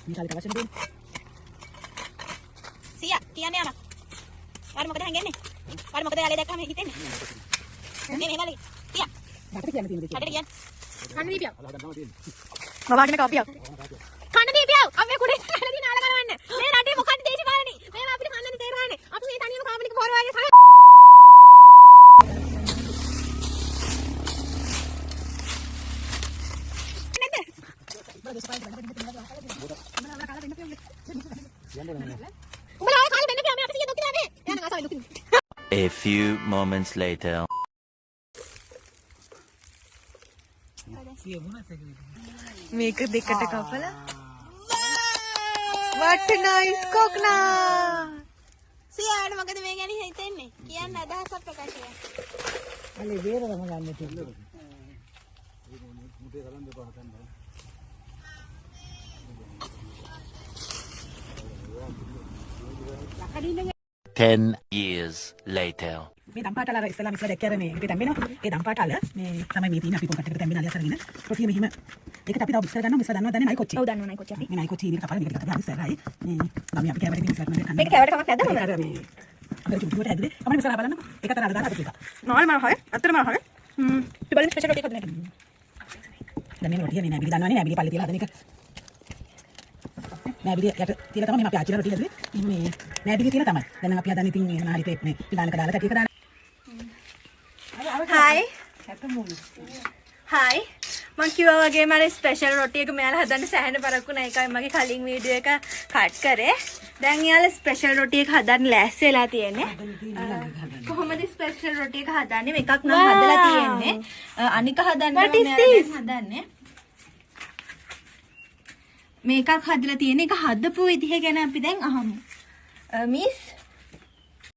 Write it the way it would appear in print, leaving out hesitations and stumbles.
මේ කාලේ අවශ්‍ය නෙවෙයි. සීයා කියන්නේ යමක්. ඔයාලා මොකද හංගන්නේ? ඔයාලා මොකද යාලේ දැක්කම හිතෙන්නේ? මේ මෙහෙම සීයා. රටට කියන්න තියෙන දේ. රටට කියන්න. කන්න දීපියව. බබාගෙන කාපියව. කන්න දීපියව. අපි කුඩේ කාලා දින ආල ගලවන්න. මේ රටේ මොකක්ද දේශපාලනේ? මේවා අපිට කන්න තේරෙන්නේ. අපි මේ තනියම කාපනික පොර වගේ කන. උඹලා ආයෙ කාලේ වෙන්න පියා මේ අපි සිය දුක් කියලා මේ. එයා නම් ආසාවෙන් දුක්. A few moments later. මේක දෙකට කපලා. What a nice coconut. සියාට මොකද මේ ගැන හිතෙන්නේ? කියන්න අදහසක් ප්‍රකාශ කරන්න. අලේ වේරම ගන්න තියෙන්නේ. 10 years later. මේ දම්පාටල අර ඉස්සෙල්ලාම ඉස්සෙල්ලා දැක්කේ අර මේ ඉතින් තැම්බෙනවා. ඒ දම්පාටල මේ තමයි මේ තියෙන අපි පොකට් එකට තැම්බෙන අලිය අරගෙන. රොටිය මෙහිම. ඒකට අපි තව විස්තර ගන්නවා. මිස්ලා දන්නවද දන්නේ නයි කොච්චි. ඔව් දන්නවා නයි කොච්චි අපි. මේ නයි කොච්චි ඉන්නේ කපලා මේක ටිකක් අපි ඉස්සරහයි. මේ ළමයි අපි කෑවට ඉතින් ඉස්සරහට මම කන්න. මේක කෑවට කමක් නැද්ද මොකද? අර මේ අපේ චුටි චුටි හැදුවේ. අපේ මිස්ලා බලන්නකෝ. ඒකත් අර අර දාලා අපිට එක. නෝල් මම හරි. ඇත්තටම මම හරි. හ්ම්. අපි බලමු ස්පෙෂල් රොටි එකක් හදන්න. දැන් මේ රොටිය මේ නෑබිලි දන්නවනේ නෑබිලි පල්ලේ තියලා හදන එක. නෑබිලි යට තියලා තමයි මේ අපි ආච්චිලා රොටි හැදුවේ. එහෙම මේ නෑබිලි තියලා තමයි. දැන් නම් අපි හදන්නේ ඉතින් මේ මොනවා හරි මේ පිලානක දාලා තැටියක දාලා. හායි. හායි. මං කිව්වා වගේ මම ස්පෙෂල් රොටි එක මෙයාලා හදන්න සෑහෙන පරක්කු වුණා. ඒකයි මගේ කලින් වීඩියෝ එක කට් කරේ. දැන් එයාලා ස්පෙෂල් රොටි එක හදන්න ලෑස්ති වෙලා තියෙන්නේ. කොහොමද ස්පෙෂල් රොටි එක හදන්නේ? මේකක් නම් හදලා තියෙන්නේ. අනික හදන්න What is මෙයාලා දැන් this? හදන්නේ. මේකක් හදලා තියෙන එක හදපු විදිහ ගැන අපි දැන් අහමු. මිස්